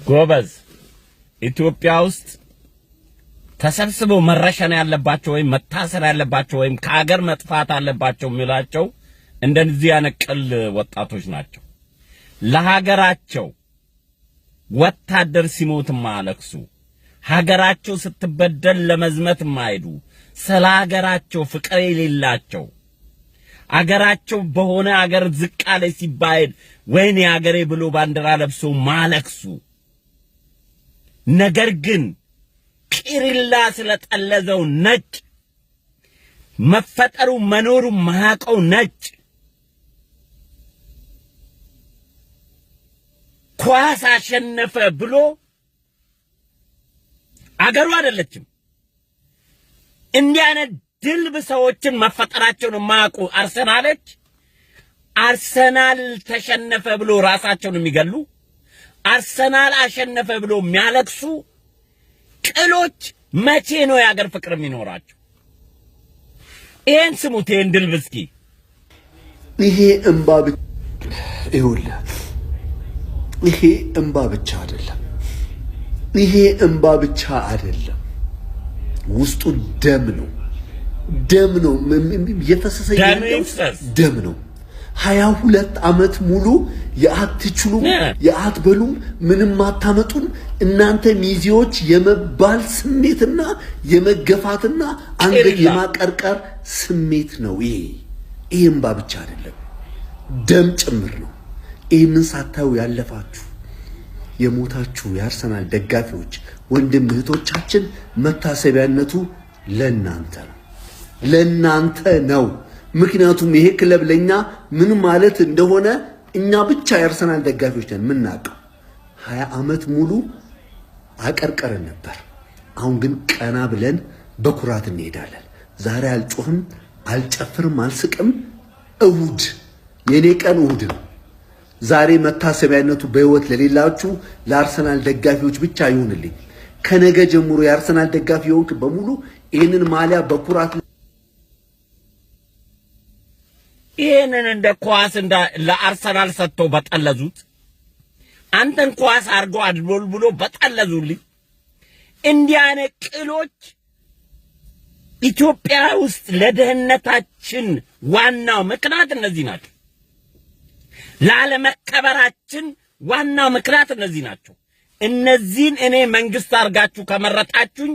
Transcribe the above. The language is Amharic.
ጎበዝ፣ ኢትዮጵያ ውስጥ ተሰብስበው መረሸን ያለባቸው ወይም መታሰር ያለባቸው ወይም ከአገር መጥፋት አለባቸው የሚላቸው እንደዚህ አይነት ቅል ወጣቶች ናቸው። ለሀገራቸው ወታደር ሲሞት ማያለቅሱ፣ ሀገራቸው ስትበደል ለመዝመት የማይሄዱ፣ ስለ ሀገራቸው ፍቅር የሌላቸው፣ አገራቸው በሆነ አገር ዝቅ አለ ሲባል ወይኔ አገሬ ብሎ ባንዲራ ለብሶ ማያለቅሱ፣ ነገር ግን ቂሪላ ስለጠለዘው ነጭ፣ መፈጠሩ መኖሩ ማያውቀው ነጭ ኳስ አሸነፈ ብሎ አገሩ አይደለችም። እንዲህ አይነት ድልብ ሰዎችን መፈጠራቸውን የማያውቁ አርሰናሎች አርሰናል ተሸነፈ ብሎ ራሳቸውን የሚገሉ፣ አርሰናል አሸነፈ ብሎ የሚያለቅሱ ቅሎች መቼ ነው የአገር ፍቅር የሚኖራቸው? ይሄን ስሙት፣ ይሄን ድልብ እስኪ። ይሄ እምባ ይኸውልህ፣ ይሄ እምባ ብቻ አይደለም። ይሄ እምባ ብቻ አይደለም። ውስጡ ደም ነው። ደም ነው እየፈሰሰ ደም ያለው። ይፍሰስ። ደም ነው። 22 ዓመት ሙሉ የአትችሉም፣ የአትበሉም፣ ምንም አታመጡም እናንተ ሚዜዎች የመባል ስሜትና የመገፋትና አንገት ቄሪላ። የማቀርቀር ስሜት ነው። ይሄ እምባ ብቻ አይደለም፣ ደም ጭምር ነው። ይህንን ሳታዩ ያለፋችሁ፣ የሞታችሁ የአርሰናል ደጋፊዎች ወንድም እህቶቻችን መታሰቢያነቱ ለናንተ ነው፣ ለናንተ ነው። ምክንያቱም ይሄ ክለብ ለኛ ምን ማለት እንደሆነ እኛ ብቻ የአርሰናል ደጋፊዎች ነን የምናውቀው። 20 ዓመት ሙሉ አቀርቀረን ነበር። አሁን ግን ቀና ብለን በኩራት እንሄዳለን። ዛሬ አልጮህም፣ አልጨፍርም፣ አልስቅም። እሁድ የኔ ቀን እሁድ ነው። ዛሬ መታሰቢያነቱ በህይወት ለሌላችሁ ለአርሰናል ደጋፊዎች ብቻ ይሁንልኝ። ከነገ ጀምሮ የአርሰናል ደጋፊ የሆንክ በሙሉ ይህንን ማሊያ በኩራት ይሄንን እንደ ኳስ እንደ ለአርሰናል ሰጥተው በጠለዙት፣ አንተን ኳስ አድርጎ አድቦልብሎ በጠለዙልኝ። እንዲህ አይነት ቅሎች ኢትዮጵያ ውስጥ ለድህነታችን ዋናው ምክንያት እነዚህ ናቸው። ላለመከበራችን ዋናው ምክንያት እነዚህ ናቸው። እነዚህን እኔ መንግስት አድርጋችሁ ከመረጣችሁኝ